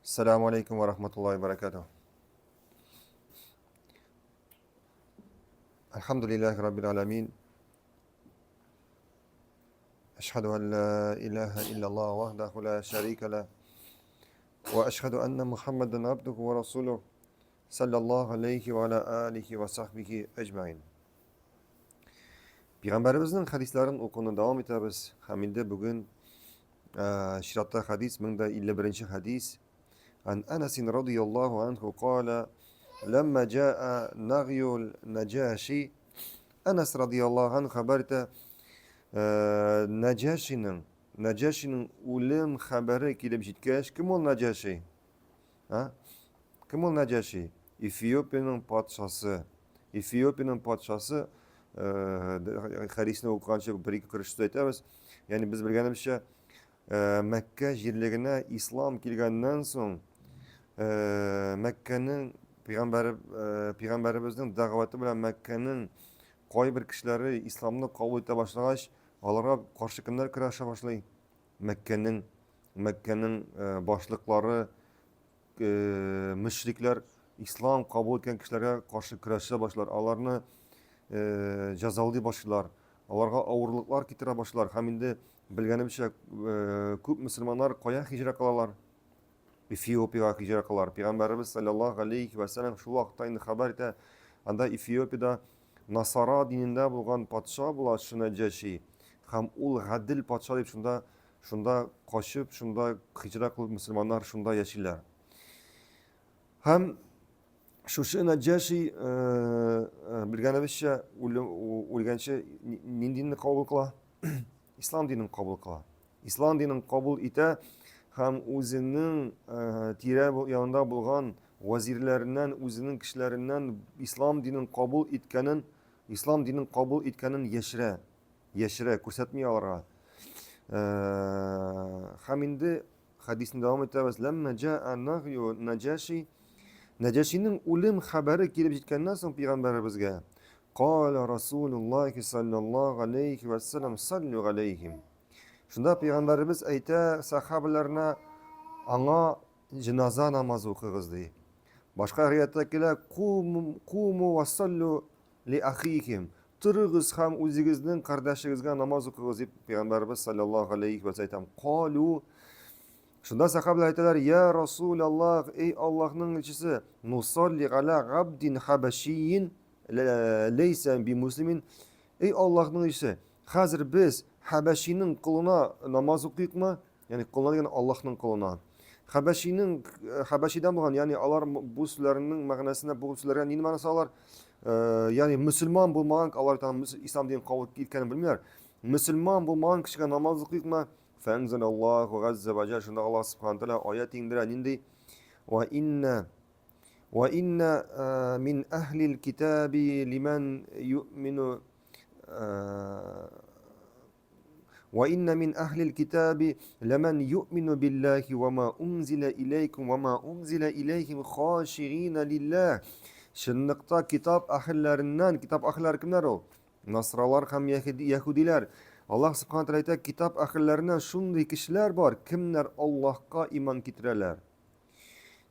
Ассаламу алейкум ва рахматуллахи ва баракатух. Альхамдулиллахи раббил аламин. Ашхаду ан ла илаха иллаллах вахдаху ла шарика ла. Ва ашхаду анна Мухаммадан абдуху ва расулух. Саллаллаху алейхи ва аля алихи ва сахбихи әҗмәин. Пәйгамбәребезнең хәдисләрен укуны дәвам итәбез. Һәм инде бүген чиратта хәдис 1051 хәдис. Ан Анас радияллаһу анху кала ләмма җаа нагъюл наҗаши. Анас радияллаһу анху хәбәр итә, Наҗашиның Наҗашиның үлем хәбәре килеп җиткәч, кем ул Наҗаши? А? Кем ул Наҗаши? Эфиопиянең патшасы. Эфиопиянең патшасы хәдисне укыганчы бер-ике кереш сүз әйтәбез. Ягъни без белгәнебезчә, Мәккә җирлегенә ислам килгәннән соң, Мәккәнең пәйгамбәре пәйгамбәребезнең дәгъваты белән Мәккәнең кайбер кешеләре исламны кабул итә башлагач, аларга каршы кемнәр көрәшә башлый? Мәккәнең Мәккәнең башлыклары, мөшрикләр ислам кабул иткән кешеләргә каршы көрәшә башлар, аларны җәзалый башлыйлар, аларга авырлыклар китерә башлыйлар. Һәм инде белгәнебезчә, күп мөселманнар кая һиҗрә кылалар? Эфиопиягә һиҗрә кылалар. Пәйгамбәребез саллаллаһу алейхи ва сәлләм шул вакытта инде хәбәр итә, анда Эфиопиядә Насара динендә булган патша була Шунаҗаши, һәм ул гадел патша дип шунда Шунда качып, шунда хиҗра кылып мөселманнар шунда яшиләр. Һәм шушы Наҗаши э, э, белгәнебезчә үлгәнче нинди динне кабул кыла? Ислам динен кабул кыла. Ислам динен кабул итә һәм үзенең э, тирә янында булган вазирләреннән, үзенең кешеләреннән ислам динен кабул иткәнен, ислам динен кабул иткәнен яшерә. Яшерә, күрсәтми аларга. Һәм инде хәдисне дәвам итәбез. Ләммә җаа нагью наҗаши. Наҗашиның үлем хәбәре килеп җиткәннән соң пәйгамбәребезгә Кала Расулуллахи саллаллаху алейхи ва саллям саллю алейхим. Шунда пәйгамбәребез әйтә сахабаларына аңа җеназа намазы укыгыз ди. Башка риваятьтә килә куму ва саллю Ли ахихим, торыгыз һәм үзегезнең кардәшегезгә намаз укыгыз, дип Пәйгамбәребез саллаллаһу алейхи ва сәлләм Калу, шунда сахабалар әйтәләр, я Расулаллах, эй Аллаһның илчесе, нусалли аля габдин хабашиин лейса би муслимин. Эй Аллаһның илчесе, хәзер без хабашиның колына намаз укыйкмы? Ягъни колына дигән Аллаһның колына. Хәбәшинең э, хәбәшидән булган, ягъни алар бу сүзләрнең мәгънәсенә бу сүзләргә нинди мәгънәсе алар? Э, ягъни мөселман булмаган, алар там ислам динен кабул иткәнен белмиләр. Мөселман булмаган кешегә намаз укыйкмы? Фәнзәл Аллаһу газза ва җәл шунда Аллаһ субхана тәгалә аят иңдерә нинди? Ва инна ва инна э, мин әһлил китаби лиман юъмину Ва инна мин әхлил китаби ләмән юъмину биллахи ва ма унзиля иләйкум ва ма унзиля иләйхим хашигина лиллах. Чынлыкта китап әһелләреннән, китап әһелләре кемнәр ул? Насралар һәм яһүдиләр. Аллаһ субхана тәгалә әйтә, китап әһелләреннән шундый кешеләр бар, кемнәр Аллаһка иман китерәләр.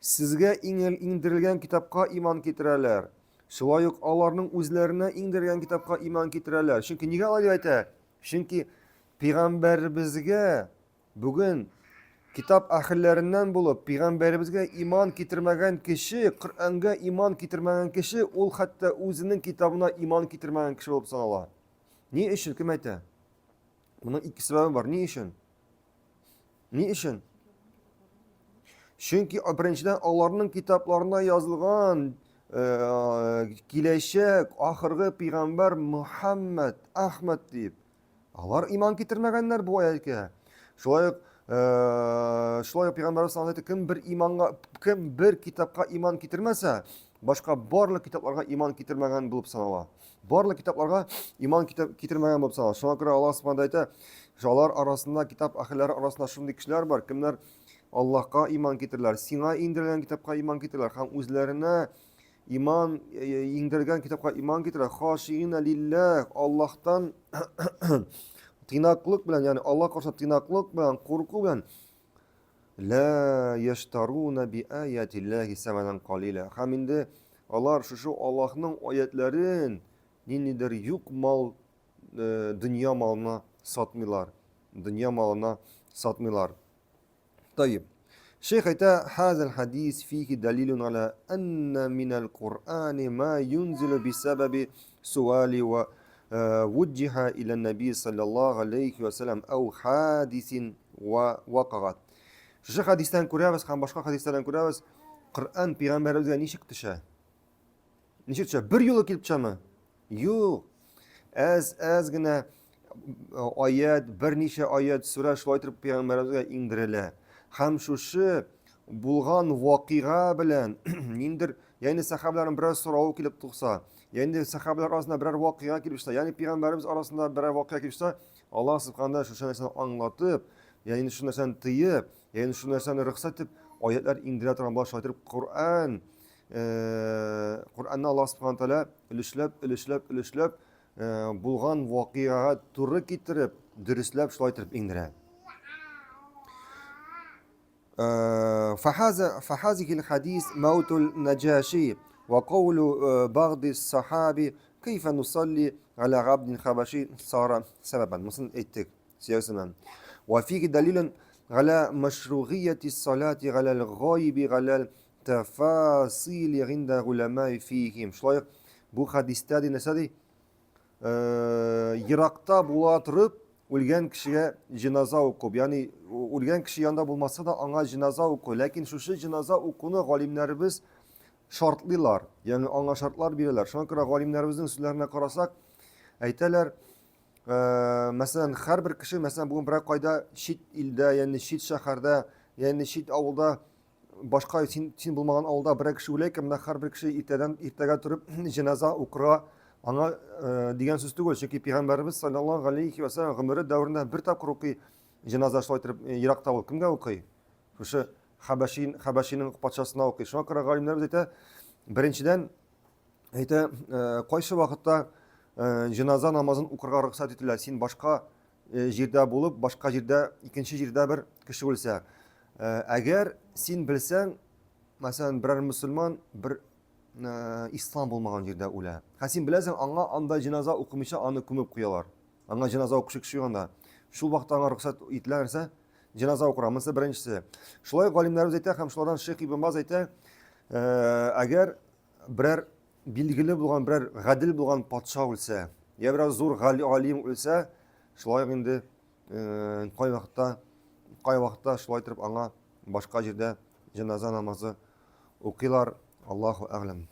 Сезгә иңдерелгән китапка иман китерәләр. Шулай ук аларның үзләренә иңдерелгән китапка иман китерәләр. Чөнки нигә алай дип әйтә? Чөнки пәйгамбәребезгә бүген китап әһелләреннән булып, пәйгамбәребезгә иман китермәгән кеше, Коръәнгә иман китермәгән кеше, ул хәтта үзенең китабына иман китермәгән кеше булып санала. Ни өчен? Кем әйтә? Моның ике сәбәбе бар. Ни өчен? Ни өчен? Чөнки беренчедән аларның китапларында язылган э, киләчәк ахыргы пәйгамбәр Мухаммад Ахмад дип. Алар иман китермәгәннәр бу аятькә. Шулай ук э, шулай ук пәйгамбәрбез саллаллаһу алейһи кем бер иманга кем бер китапка иман китермәсә, башка барлык китапларга иман китермәгән булып санала. Барлык китапларга иман китермәгән булып санала. Шуңа күрә Аллаһ Субхану әйтә, алар арасында китап әһелләре арасында шундый кешеләр бар, кемнәр Аллаһка иман китерәләр, сиңа иңдерелгән китапка иман китерәләр һәм үзләренә иман э, э, иңдерелгән китапка иман китерә. Хашиина лиллах, Аллаһтан тыйнаклык белән, ягъни Аллаһ каршында тыйнаклык белән, курку белән. Ла яштаруна би аятиллаһи саманан калила. Һәм инде алар шушы Аллаһның аятларын ниндидер юк мал, э, дөнья малына сатмыйлар. Дөнья малына сатмыйлар. Тайиб. Шейх әйтә, хазал хадис фихи далилун аля анна минал Кур'ани ма юнзилу бисабаби суали ва э, вуджиха иля наби саллаллаху алейхи вассалам ау хадисин ва вакагат. Шушы хадистән күрәбез һәм башка хадисләрдән күрәбез, Коръән пәйгамбәребезгә ничек төшә? Ничек төшә? Бер юлы килеп төшәме? Юк. Әз-әз генә э, аят, берничә аят, сүрә шулай итеп пәйгамбәребезгә иңдерелә. Һәм шушы булган вакыйга белән ниндер, ягъни сәхабәләрнең берәр соравы килеп туса, ягъни сәхабәләр арасында берәр вакыйга килеп чыкса, ягъни пәйгамбәребез арасында берәр вакыйга килеп чыкса, Аллаһ субхана шушы нәрсәне аңлатып, ягъни шушы нәрсәне тыеп, ягъни шушы нәрсәне рөхсәт итеп аятлар иңдерә торган була. Шулай итеп Коръән, э, Коръәнне Аллаһ субхана тәгалә өлешләп, өлешләп, өлешләп э, булган вакыйгага туры китереп, дөресләп шулай итеп иңдерә. فهذه الحديث موت النجاشي وقول بعض الصحابي كيف نصلي على عبد حبشي صار سببا مثلا әйттек сөйләүсеннән وفيه دليل على مشروعية الصلاة على الغائب على التفاصيل عند علماء فيهم шулай бу хәдистә ди нәрсә ди Еракта була торып, үлгән кешегә җеназа уку, ягъни үлгән кеше янында булмаса да аңа җеназа уку. Ләкин шушы җеназа укуны галимнәребез шартлыйлар, ягъни аңа шартлар бирәләр. Шуңа күрә галимнәребезнең сүзләренә карасак, әйтәләр, мәсәлән, һәрбер кеше, мәсәлән, бүген берәр кайда чит илдә, ягъни чит шәһәрдә, ягъни чит авылда башка син, син булмаган авылда берәр кеше үлә икән, менә һәрбер кеше иртәдән иртәгә торып җеназа укырга аңа э, дигән сүз түгел. Чөнки пәйгамбәребез саллаллаһу галәйһи ва сәлләм гомере дәверендә бер тапкыр укый җеназа шулай итеп э, еракта ул кемгә укый? Шушы Хәбәшин, Хәбәшинең патшасына укый. Шуңа күрә галимнәребез әйтә, беренчедән әйтә, э, кайсы вакытта э, җеназа намазын укырга рөхсәт ителә. Син башка Э, җирдә булып, башка җирдә, икенче җирдә бер кеше үлсә. Э, әгәр син белсәң, мәсәлән, берәр мөселман бер э, ислам булмаган җирдә үлә. Һәм син беләсең, аңа анда җеназа укымыйча аны күмеп куялар. Аңа җеназа укучы кеше юк анда. Шул вакытта аңа рөхсәт ителә нәрсә? Җеназа укырга. Монысы беренчесе. Шулай галимнәребез әйтә һәм шулардан Шейх Ибн Баз әйтә, әгәр берәр билгеле булган берәр гадел булган патша үлсә, я берәр зур галим үлсә, шулай ук инде э, кай вакытта кай вакытта шулай итеп аңа башка җирдә җеназа намазы укыйлар. Аллаһу әгъләм.